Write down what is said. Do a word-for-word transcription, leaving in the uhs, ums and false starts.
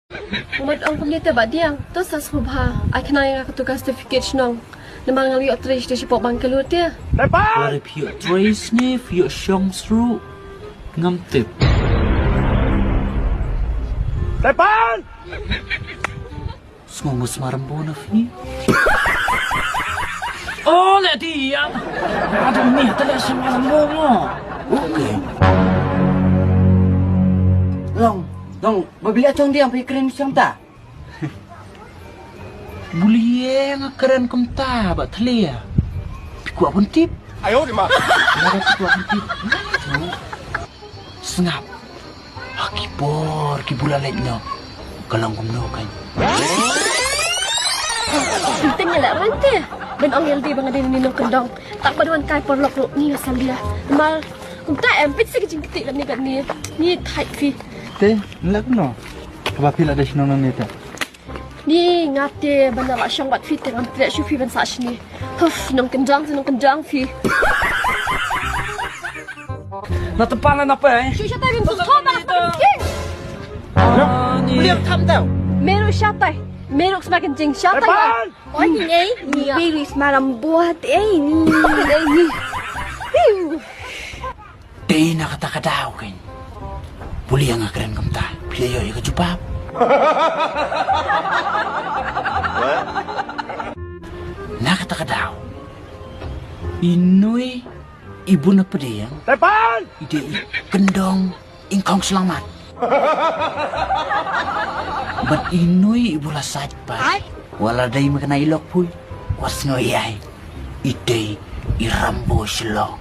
Wat ong kumne te Bah Diang, to sa sngewbha ai khnang ïa nga katu ka certificate shnong. Namar nga la ïoh trei sha shi pok bang ka lut te. Wat phi ïoh trei sniff ïoh shong sru ngam tip. Sngew ngus maram bo na phi. Oh, le Diang. Ada ni tala sama mo. Okay. Long, dong, ba bili atong Diang phi kren siang ta. Buli nga kren kumta ba thlia. Phi kwah ban tip. Ayo di ma. Phi kwah ban tip. Sngap. Ha ki por ki bula leit noh. Ka long kumno kan. Teng la rante. Ben ong L D bang ada ni nong kendong. Tak paduan kai por lok ni asal dia. Mal kumta em pit sigi jingkiti kan ni kan ni. Ni thai phi. Te, nlak no. Kaba phi la dei shnong nang ni te. Ni nga te ban da la shong bad phi te ngam treh shuh phi ban sah shini. Huf, nong kendang te nong kendang phi. Na tepan na pe. Shu shatai bin sul thom ba ka king. Liam tham tau. Meru shatai. Meru smakin jing shatai. Oi ni ei ni. Meru smaram buat ei ni. Ei ni. Dei na kata ka daw kan. Buli nga kren kumta. Phi ïoh ïa ka jubab. Na kata ka daw. Inui ibun na pediang. Tepan. Ide i kendong ingkong selamat. Bat inui ibula sait pa. Wala dei me kena ilok pui. Wat sngew ïai. Ide i Rambo Shillong.